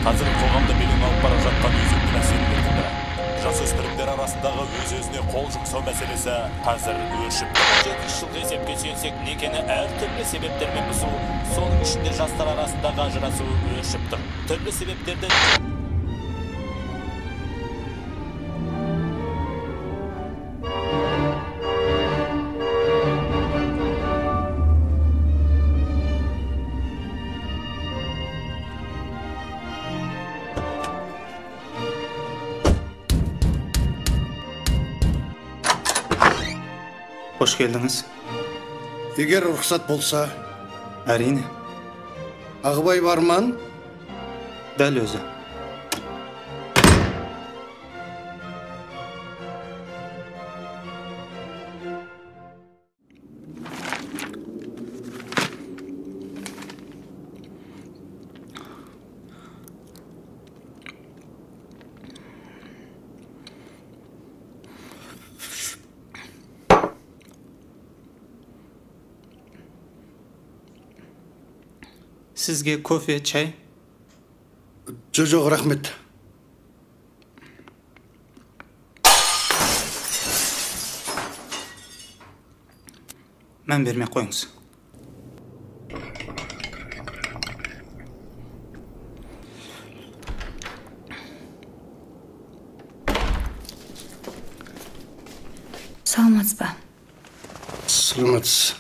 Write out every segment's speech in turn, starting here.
Қазір қоғамды белең алып бара жатқан өзекті мәселелердің бірі. Жасөспірімдер арасындағы өз-өзіне қол жұмсау мәселесі қазір өршіп тұр. 7 жылғы есепке сүйенсек, некені әртүрлі себептермен бұзу, соның ішінде жастар арасындағы ажырасу өршіп тұр. Түрлі себептерді Қош келдіңіз. Егер рұқсат болса. Әрине. Ағыбай Барман? Дәл өзі. Сізге кофе, чай? Жоқ, рахмет. Мән бермей қойыңыз. Саламатсыз ба? Саламатсыз.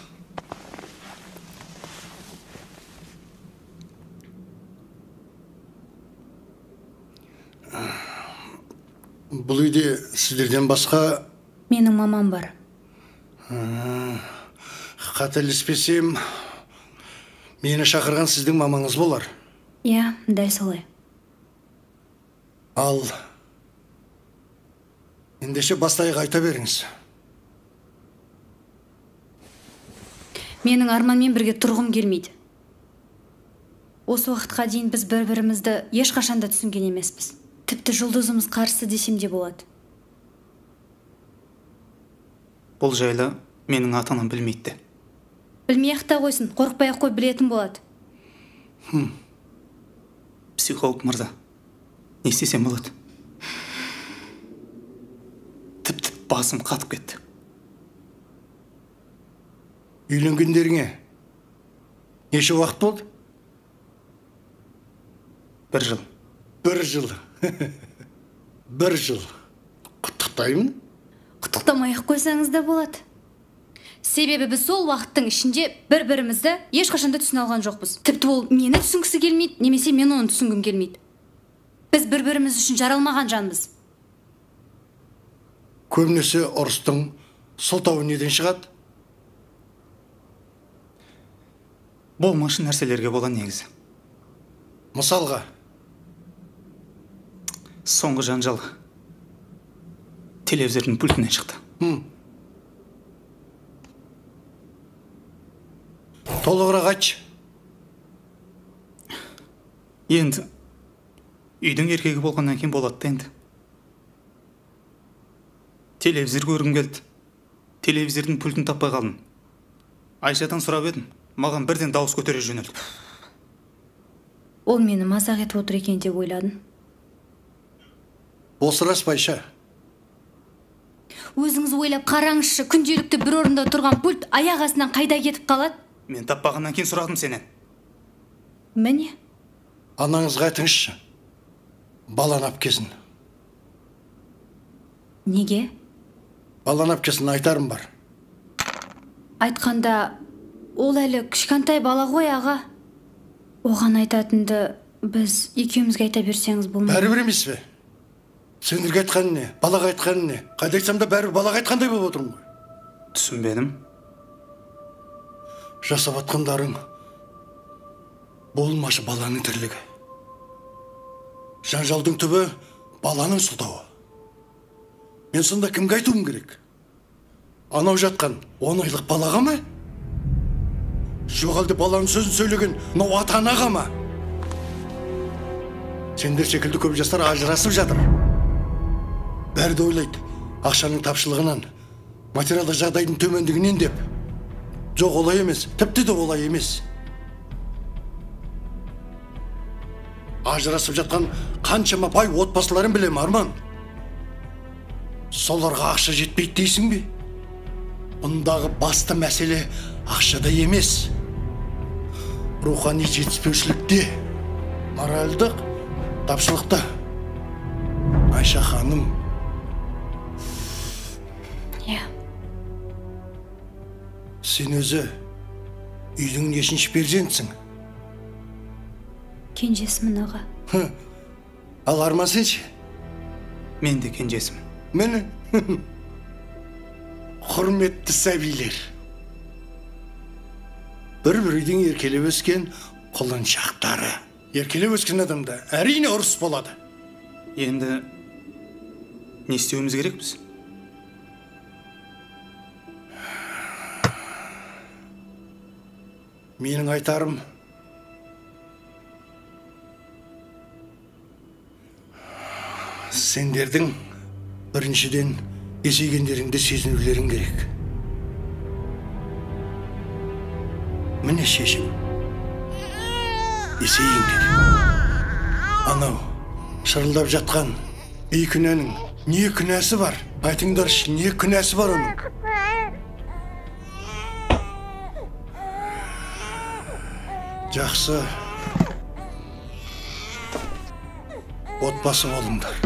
Бұл үйде сіздерден басқа... Менің мамам бар. Қателеспесем, мені шақырған сіздің мамаңыз болар. Иә, дәл солай. Ал, ендеше бастайық, айта беріңіз. Менің Арманмен бірге тұрғым келмейді. Осы уақытқа дейін біз бір-бірімізді ешқашан да түсінген емеспіз. Тіпті жұлдызымыз қарсы десем де болады. Бұл жайлы менің ата-анам білмейді. Білмей-ақ та қойсын, қорықпай-ақ қой, білетін болады. Психолог мырза, не істесем болады? Тіпті басым қатып кетті. Үйленгендеріңе неше уақыт болды? 1 жыл. 1 жыл. 1 жыл. Құттықтаймын. Құттықтамай-ақ қойсаңыз да болады. Себебі біз сол уақыттың ішінде бір-бірімізді ешқашан да түсіне алған жоқпыз. Тіпті ол мені түсінгісі келмейді, немесе мен оны түсінгім келмейді. Біз бір-біріміз үшін жаралмаған жанбыз. Көбінесе ұрыстың сылтауы неден шығады? Болмашы нәрселерге бола негізі. Мысалға? Соңғы жанжал телевизордың пультінен шықты. Толығырақ айтшы. Енді үйдің еркегі болғаннан кейін болады да енді. Телевизор көргім келді. Телевизордың пультін таппай қалдым. Айшадан сұрап едім, маған бірден дауыс көтере жөнелді. Ол мені мазақ етіп отыр екен деп ойладым. Осы рас па, Айша? Өзіңіз ойлап қараңызшы, күнделікті бір орында тұрған пульт аяқ астынан қайда кетіп қалады? Мен таппағаннан кейін сұрадым сенен. Міне. Анаңызға айтыңызшы, баланы алып келсін. Неге? Баланы алып келсін, айтарым бар. Айтқанда, ол әлі кішкентай бала ғой, аға. Оған айтатынды біз екеумізге айта берсеңіз болмайды. Бәрібір емес пе? Сендерге айтқаны не, балаға айтқаны не? Қайда айтсам да бәрібір балаға айтқандай болып отырмын ғой. Түсінбедім. Жасап атқандарың болмашы баланың тірлігі. Жанжалдың түбі баланың сылтауы. Мен сонда кімге айтуым керек? Анау жатқан 10 айлық балаға ма? Жоқ әлде баланың сөзін сөйлеген мынау ата-анаға ма? Сендер секілді көп жастар ажырасып жатыр. Бәрі де ойлайды, ақшаның тапшылығынан, материалдық жағдайдың төмендігінен деп. Жоқ, олай емес, тіпті де олай емес. Ажырасып жатқан қаншама бай отбасыларын білем, Арман. Соларға ақша жетпейді дейсің бе? Бұндағы басты мәселе ақшада емес. Рухани жетіспеушілікте, моральдық тапшылықта. Айша ханым. Иә. Сен өзі үйдің нешінші перзентсің? Кенжесімін, аға. Ал Арман сен ше? Мен де кенжесімін. Мені? Құрметті сәбилер. Бір-бір үйдің еркелеп өскен құлыншақтары. Еркелеп өскен адамда әрине ұрыс болады. Енді не істеуіміз керек біз? Менің айтарым, сендердің біріншіден есейгендеріңді сезінулерің керек. Міне шешім. Есейіңдер. Анау шырылдап жатқан бейкүнәнің не күнәсі бар? Айтыңдаршы, не күнәсі бар оның? Жақсы отбасы болыңдар.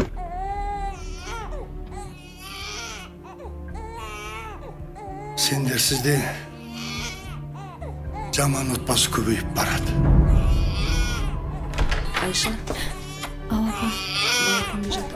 Сендерсіз де жаман отбасы көбейіп барады. Айша. Ау, апа. Балапанды жаттың.